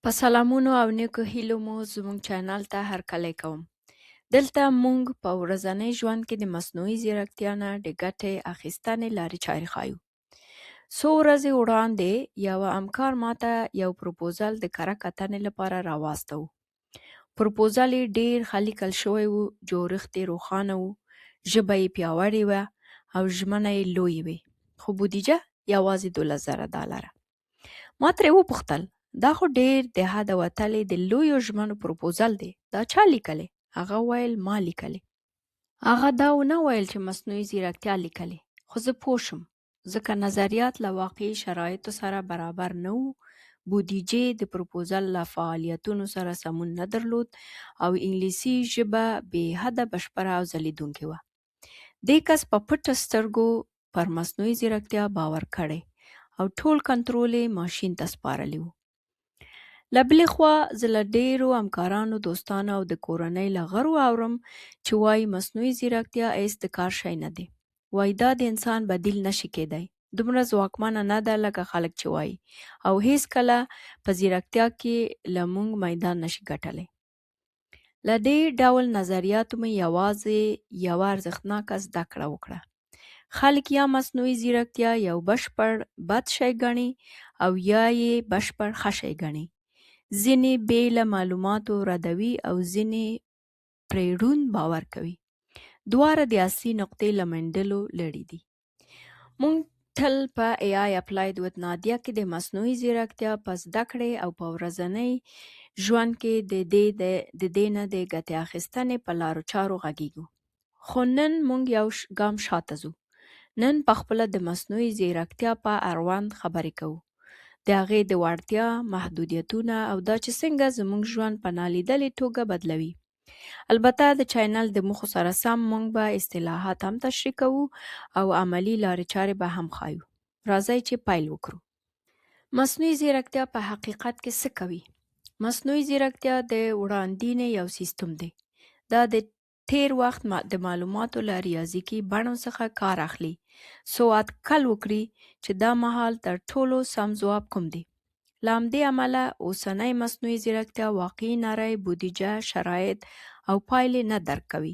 په سلامونو او نیکو هیلو مو زموږ چینل ته هرکلی کوم. دلته موږ په ورځنی ژوند کې د مصنوعي ځیرکتیا نه د ګټې اخیستنې لارې چارې ښایو. څو ورځې وړاندې یوه همکار ماته یو پروپوزل د کره کتنې لپاره راواستاوه. پروپوزل یې ډېر ښه لیکل شوی و، جوړښت یې روښانه و، ژبه یې پیاوړې وه او ژمنه یې لویې وې، خو بودیجه یوازې $12,000. ما ترې وپوښتل، دا خو ډېر د حده وتلی د لویو ژمنو پروپوزل دی، دا چا لیکلی؟ هغه ویل ما لیکلی. هغه دا ونه ویل چې مصنوعي ځیرکتیا لیکلی، خو زه پوه شوم، ځکه نظریات له واقعي شرایطو سره برابر نه وو، بودیجې د پروپوزل له فعالیتونو سره سمون نه درلود او انګلیسي ژبه بې حده بشپړه او ځلېدونکې وه. دې کس په پټو سترګو پر مصنوعي ځیرکتیا باور کړی او ټول کنټرول یې ماشین ته سپارلی و. له بلې خوا زه له ډېرو همکارانو، دوستانو او د کورنۍ له غړو اورم چې وايي مصنوعي ځیرکتیا هېڅ د کار شی نه دی. وايي دا د انسان بدیل نشي کېدای، دومره ځواکمنه نه ده لکه خلک چې وايي او هېڅکله په ځیرکتیا کې له موږ میدان نشي ګټلی. له دې ډول نظریاتو مې یوازې یوه ارزښتناکه زده کړه وکړه. خلک یا مصنوعي ځیرکتیا یو بشپړ بد شی ګڼي او یا یې بشپړ ښه شی ګڼي. ځینې بې له معلوماتو ردوي او ځینې پرې ړوند باور کوي. دواړه د اصلي نقطې له منډلو لرې دي. موږ تل په AI Applied with نادیه کې د مصنوعي ځیرکتیا په زده کړې او په ورځنۍ ژوند کې د دې نه د ګټې اخیستنې په لارو چارو غږیږو. خو نن موږ یو ګام شاته ځو. نن په خپله د مصنوعي ځیرکتیا په اړوند خبرې کوو. د هغې د وړتیا، محدودیتونه او دا چې څنګه زموږ ژوند په نالیدلې توګه بدلوي. البته د چینل د موخو سره سم موږ به اصطلاحات هم تشریح کوو او عملي لارې چارې به هم ښایو. راځئ چې پیل وکړو. مصنوعي ځیرکتیا په حقیقت کې څه کوي؟ مصنوعي ځیرکتیا د وړاندینې یو سیستم دی. دا د تېر وخت د معلوماتو له ریاضیکي بڼو څخه کار اخلي، څو اټکل وکړي چې دا مهال تر ټولو سم ځواب کوم دی. له همدې امله اوسنۍ مصنوعي ځیرکتیا واقعي نړۍ، بودیجه، شرایط او پایلې نه درک کوي.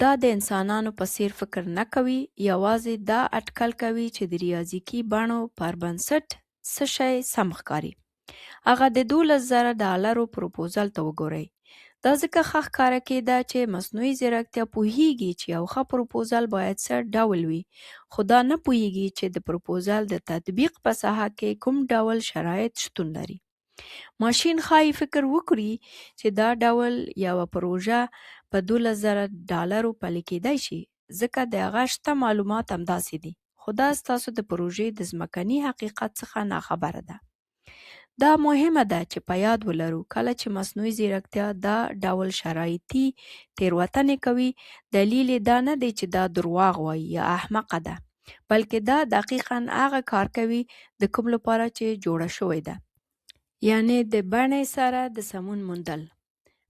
دا د انسانانو په څېر فکر نه کوي، یوازې دا اټکل کوي چې د ریاضیکي بڼو پر بنسټ څه شی سم ښکاري. هغه د $12,000 پروپوزل ته وګورئ. دا ځکه ښه ښکاره کېده چې مصنوعي ځیرکتیا پوهیږي چې یو ښه پروپوزل باید څه ډول وي، خو دا نه پوهیږي چې د پروپوزل د تطبیق په ساحه کې کوم ډول شرایط شتون لري. ماشین ښايي فکر وکړي چې دا ډول یوه پروژه په $12,000 پلي کېدای شي، ځکه د هغه شته معلومات همداسې دي، خو دا ستاسو د پروژې د ځمکني حقیقت څخه ناخبره ده. دا مهمه ده چې په یاد ولرو، کله چې مصنوعي ځیرکتیا دا ډول شرایطي تېروتنې کوي، دلیل یې دا نه دی چې دا درواغ وايي یا احمقه ده، بلکې دا دقیقاً هغه کار کوي د کوم لپاره چې جوړه شوې ده، یعنې د بڼې سره د سمون موندل.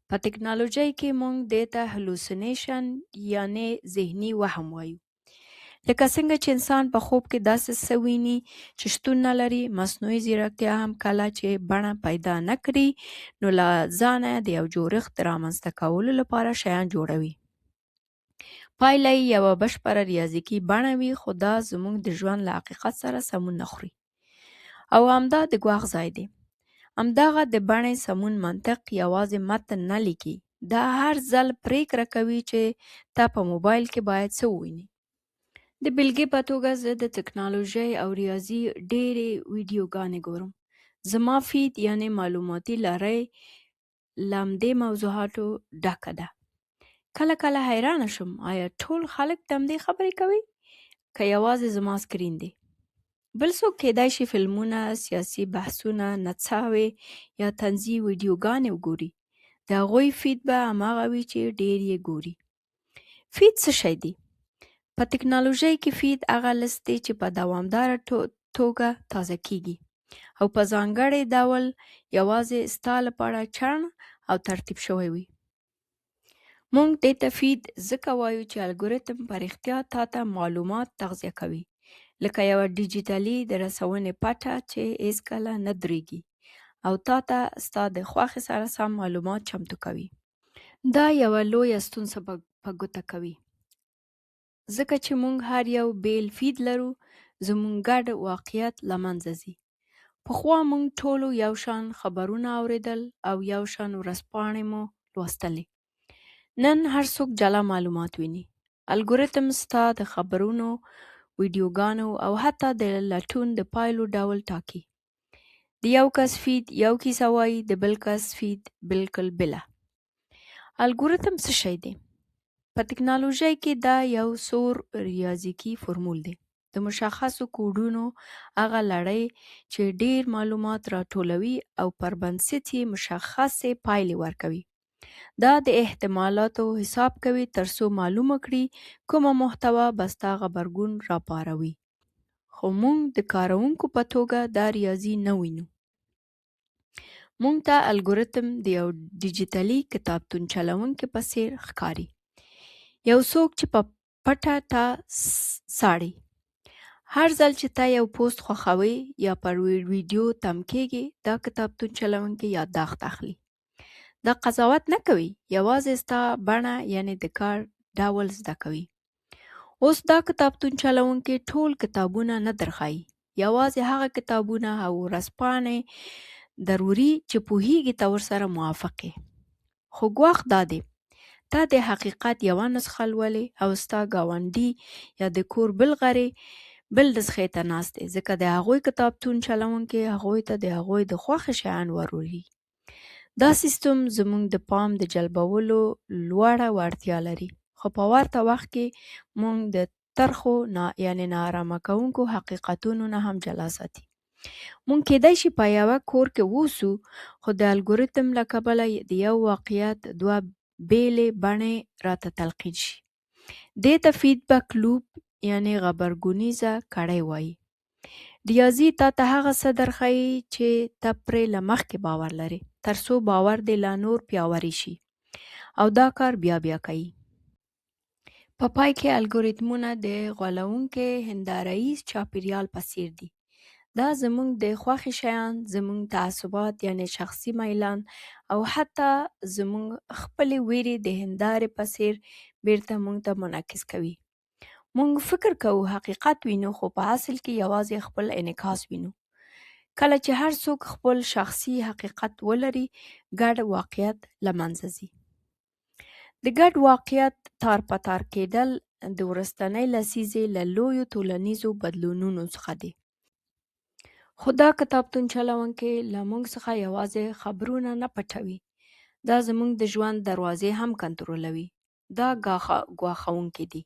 په ټکنالوژۍ کې موږ دې ته هلوسینیشن یعنې ذهني وهم وایو. لکه څنګه چې انسان په خوب کې داسې څه ویني چې شتون نه لري، مصنوعي ځیرکتیا هم کله چې بڼه پیدا نه کړي، نو له ځانه د یو جوړښت د رامنځته کولو لپاره شیان جوړوي. پایله یې یوه بشپړه ریاضیکي بڼه وي، خو دا زموږ د ژوند له حقیقت سره سمون نه خوري. او همدا د ګواښ ځای دی. همدغه د بڼې سمون منطق یوازې متن نه لیکي، دا هر ځل پرېکړه کوي چې ته په موبایل کې باید څه ووینې. د بېلګې په توګه زه د ټکنالوژۍ او ریاضي ډېرې ویډیوګانې ګورم. زما فید یعنې معلوماتي لړۍ له همدې موضوعاتو ډکه ده. کله کله حیرانه شم، آیا ټول خلک د همدې خبرې کوي که یوازې زما سکرین دی؟ بل څوک کېدای شي فلمونه، سیاسي بحثونه، نڅاوې یا طنزي ویډیوګانې وګوري. د هغوی فید به هماغه وي چې ډېر یې ګوري. فید څه شی دی؟ په ټکنالوژۍ کې فید هغه لست دی چې په دوامداره توګه تازه کیږي او په ځانګړي ډول یوازې ستا لپاره چڼ او ترتیب شوی وي. موږ دې ته فید ځکه وایو چې الګوریتم په رښتیا تا ته معلومات تغذیه کوي، لکه یوه ډیجیټلي د رسونې پټه چې هېڅکله نه درېږي. او تا ته ستا د خوښې سره سم معلومات چمتو کوي. دا یوه لویه ستونزه په ګوته کوي، ځکه چې موږ هر یو بیل feed لرو، زموږ ګډ واقعیت له منځه ځي. پخوا موږ ټولو یو شان خبرونه اوریدل او یو شان ورځپاڼې مو لوستلې. نن هر څوک جلا معلومات ویني. الګوریتم ستا د خبرونو، ویډیوګانو او حتی د لټون د پایلو ډول ټاکي. د یو کس feed یو کیسه وایي، د بل کس feed بالکل بله. الګوریتم څه شی دی؟ په تکنالوژۍ کې دا یو سور ریاضیکي فورمول دی، د مشخصو کوډونو هغه لړۍ چې ډېر معلومات راټولوي او پر بنسټ یې مشخصې پایلې ورکوي. دا د احتمالاتو حساب کوي ترڅو معلومه کړي کومه محتوا به ستا غبرګون راپاروي. خو موږ د کاروونکو په توګه دا ریاضي نه وینو. موږ ته الګوریتم د یو ډیجیټلي کتابتون چلوونکي په څیر ښکاري، یو څوک چې په پټه تا څاري. هر ځل چې ته یو پوسټ خوښوې یا پر ویډیو تم کیږي، دا کتابتون چلوونکی یادداښت اخلي. دا قضاوت نه کوي، یوازې ستا بڼه یعنې د کار ډول زده کوي. اوس دا کتابتون چلوونکی ټول کتابونه نه درښایي، یوازې هغه کتابونه او ورځپاڼې دروري چې پوهیږي ته ورسره موافق یې. خو ګواښ دا دی، ته د حقیقت یوه نسخه لولې او ستا ګاونډي یا د کور بل غړی بل نسخې ته ناست دی، ځکه د هغوی کتابتون چلوونکی هغوی ته د هغوی د خوښې شیان وروري. دا سیستم زموږ د پام د جلبولو لوړه وړتیا لري، خو په ورته وخت کې موږ د ترخو یعنې ناارامه کوونکو حقیقتونو نه هم جلا ساتي. موږ کیدای شي په یوه کور کې اوسو، خو د الګوریتم له کبله د یو واقعیت دوه بیلې بڼې راته تلقین شي. دې ته feedback loop یعنې غبرګونیزه کړۍ وایي. ریاضي تا ته هغه څه درښیي چې ته پرې له مخکې باور لرې، ترڅو باور دې لا نور پیاوړی شي، او دا کار بیا بیا کوي. په پای کې، الګوریتمونه د غولوونکي هنداره ییز چاپیریال په څیر دي. دا زموږ د خوښې شیان، زموږ تعصبات یعنې شخصي میلان، او حتی زموږ خپلې ویرې د هندارې په څیر بیرته موږ ته منعکس کوي. موږ فکر کوو حقیقت وینو، خو په اصل کې یوازې خپل انعکاس وینو. کله چې هر څوک خپل شخصي حقیقت ولري، ګډ واقعیت له منځه ځي. د ګډ واقعیت تار په تار کېدل د وروستنۍ لسیزې له لویو ټولنیزو بدلونونو څخه دی. خو دا کتابتون چلوونکی له موږ څخه یوازې خبرونه نه پټوي، دا زموږ د ژوند دروازې هم کنټرولوي. دا ګواښونکی دی،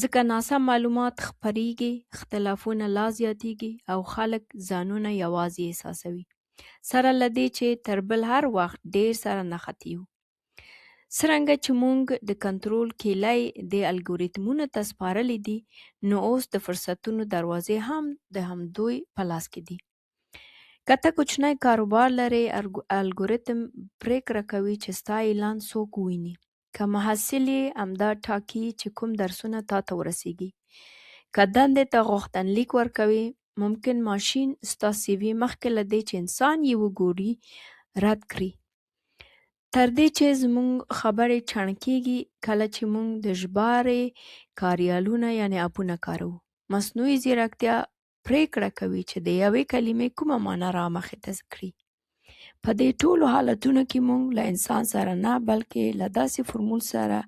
ځکه ناسم معلومات خپرېږي، اختلافونه لا زیاتېږي او خلک ځانونه یوازې احساسوي، سره له دې چې تر بل هر وخت ډېر سره نښتي یو. څرنګه چې موږ د کنټرول کیلۍ دې الګوریتمونو ته سپارلې دي، نو اوس د فرصتونو دروازې هم د همدوی په لاس کې دي. که ته کوچنی کاروبار لرې، الګوریتم پرېکړه کوي چې ستا اعلان څوک وویني. که محصل یې، همدا ټاکي چې کوم درسونه تا ته ورسیږي. که دندې ته غوښتنلیک ورکوې، ممکن ماشین ستا CV مخکې له دې چې انسان یې وګوري رد کړي. تر دې چې زموږ خبرې چاڼ کیږي، کله چې موږ د ژباړې کاریالونه یعنې اپونه کاروو، مصنوعي ځیرکتیا پرېکړه کوي چې د یوې کلمې کومه مانا رامخې ته کړي. په دې ټولو حالتونو کې موږ له انسان سره نه، بلکې له داسې فورمول سره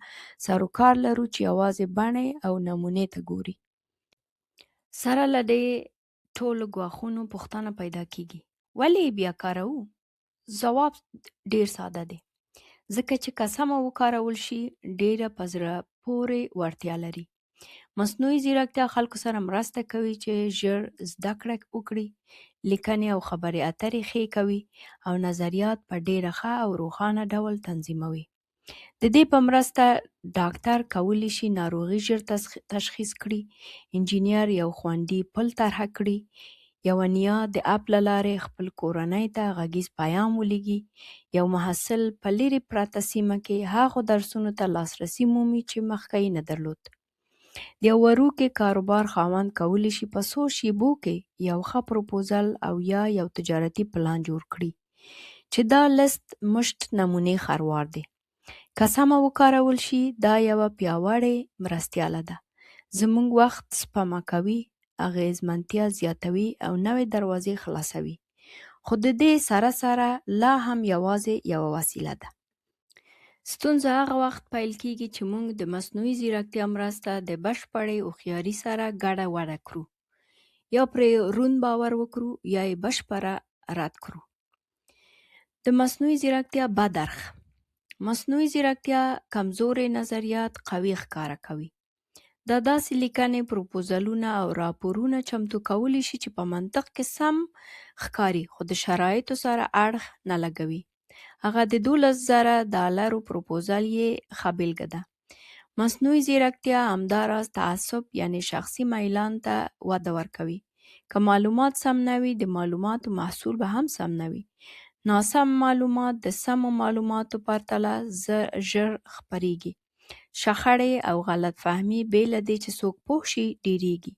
سروکار لرو چې یوازې بڼې او نمونې ته ګوري. سره له دې ټولو ګواښونو پوښتنه پیدا کیږي، ولې یې بیا کاروو؟ ځواب ډېر ساده دی، ځکه چې که سمه وکارول شي، ډېره په زړه پورې وړتیا لري. مصنوعي ځیرکتیا خلکو سره مرسته کوي چې ژر زده کړه وکړي، لیکنې او خبرې اترې ښې کوي، او نظریات په ډېره ښه او روښانه ډول تنظیموي. د دې په مرسته ډاکټر کولی شي ناروغي ژر تشخیص کړي، انجینر یو خوندي پل طرحه کړي، یوه نیا د اپ له لارې خپل کورنۍ ته غږیز پیام ولیږي، یو محصل په لیرې پرته سیمه کې هغو درسونو ته لاسرسی مومي چې مخکې یې نه درلود. د یو وړوکي کاروبار خاوند کولی شي په څو شیبو کې یو ښه پروپوزل او یا یو تجارتي پلان جوړ کړي، چې دا لست مشت نمونې خروار دی. که سمه وکارول شي، دا یوه پیاوړې مرستیاله ده. زموږ وخت سپما کوي، اغېزمنتیا زیاتوي او نوې دروازې خلاصوي. خو د دې سره سره لا هم یوازې یوه وسیله ده. ستونزه هغه وخت پیل کېږي چې موږ د مصنوعي ځیرکتیا مرسته د بشپړې هوښیاري سره ګډه وډه کړو، یا پرې روند باور وکړو یا یې بشپړه رد کړو. د مصنوعي ځیرکتیا بد اړخ: مصنوعي ځیرکتیا کمزوري نظریات قوي ښکاره کوي. دا داسې لیکنې، پروپوزلونه او راپورونه چمتو کولی شي چې په منطق کې سم ښکاري، خو د شرایطو سره اړخ نه لګوي. هغه د $12,000 پروپوزل یې ښه بېلګه ده. مصنوعي ځیرکتیا همداراز تعصب یعنې شخصي میلان ته وده ورکوي. که معلومات سم نه وي، د معلوماتو محصول به هم سم نه وي. ناسم معلومات د سمو معلوماتو پرتله ژر خپرېږي. شخړې او غلط فهمي بې له دې چې څوک پوه شي ډېرېږي.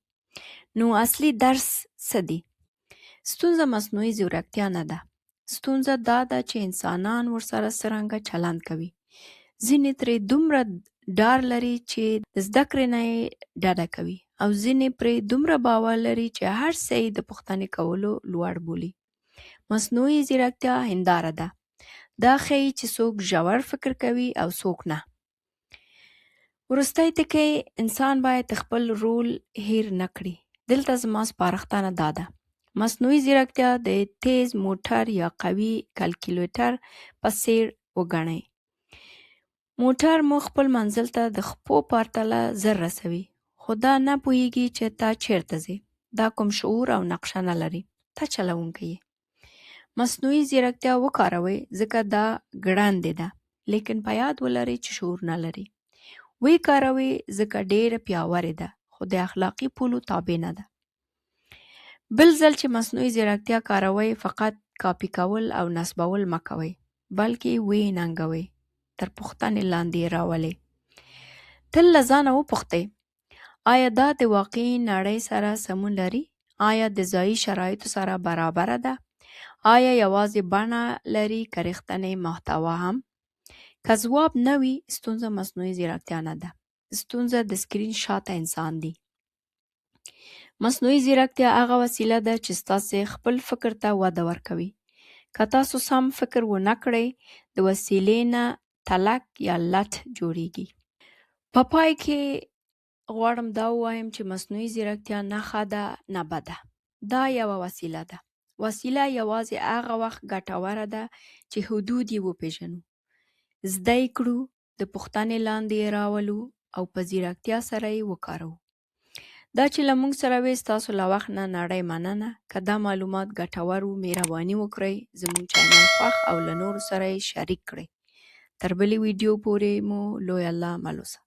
نو اصلي درس څه دی؟ ستونزه مصنوعي ځیرکتیا نه ده. ستونزه دا ده چې انسانان ورسره څرنګه چلند کوي. ځینې ترې دومره ډار لري چې د زده کړې نه یې ډډه کوي، او ځینې پرې دومره باور لري چې هر څه یې د پوښتنې کولو لوړ بولي. مصنوعي ځیرکتیا هنداره ده. دا ښيي چې څوک ژور فکر کوي او څوک نه. وروستی ټکی: انسان باید خپل رول هېر نه کړي. دلته زما سپارښتنه دا ده: مصنوعي ځیرکتیا د تیز موټر یا قوي کلکیولیټر په څېر وګڼئ. موټر مو خپل منزل ته د خپو پرتله زر رسوي، خو دا نه پوهېږي چې ته چېرته ځې. دا کوم شعور او نقشه نه لري، ته چلوونکی یې. مصنوعي ځیرکتیا وکاروئ ځکه دا ګړندۍ ده، لیکن په یاد ولرئ چې شعور نه لري. ویې کاروئ ځکه ډېره پیاوړې ده، خو د اخلاقي پولو تابع نه ده. بل ځل چې مصنوعي ځیرکتیا کاروئ، فقط کاپي کول او نصبول مه کوئ، بلکې ویې ننګوئ، تر پوښتنې لاندې یې راولئ. تل له ځانه وپوښتئ: آیا دا د واقعي نړۍ سره سمون لري؟ آیا د ځایي شرایطو سره برابره ده؟ آیا یوازې بڼه لري که رښتینې محتوا هم؟ که ځواب نه وي، ستونزه مصنوعي ځیرکتیا نه ده. ستونزه د سکرین شاته انسان دی. مصنوعي ځیرکتیا هغه وسیله ده چې ستاسې خپل فکر ته وده ورکوي. که تاسو سم فکر ونه کړئ، د وسیلې نه تلک یا لټ جوړیږي. په پای کې غواړم دا ووایم چې مصنوعي ځیرکتیا نه ښه ده نه بده. دا یوه وسیله ده. وسیله یوازې هغه وخت ګټوره ده چې حدود یې وپېژنو، زده یې کړو، د پوښتنې لاندې یې راولو او په ځیرکتیا سره یې وکاروو. دا چې له موږ سره وې، ستاسو له وخت نه نړۍ مننه. که دا معلومات ګټور وو، مهرباني وکړئ زموږ چینل خوښ او له نورو سره یې شریک کړئ. تر بلې ویډیو پورې مو لوی الله مل اوسه.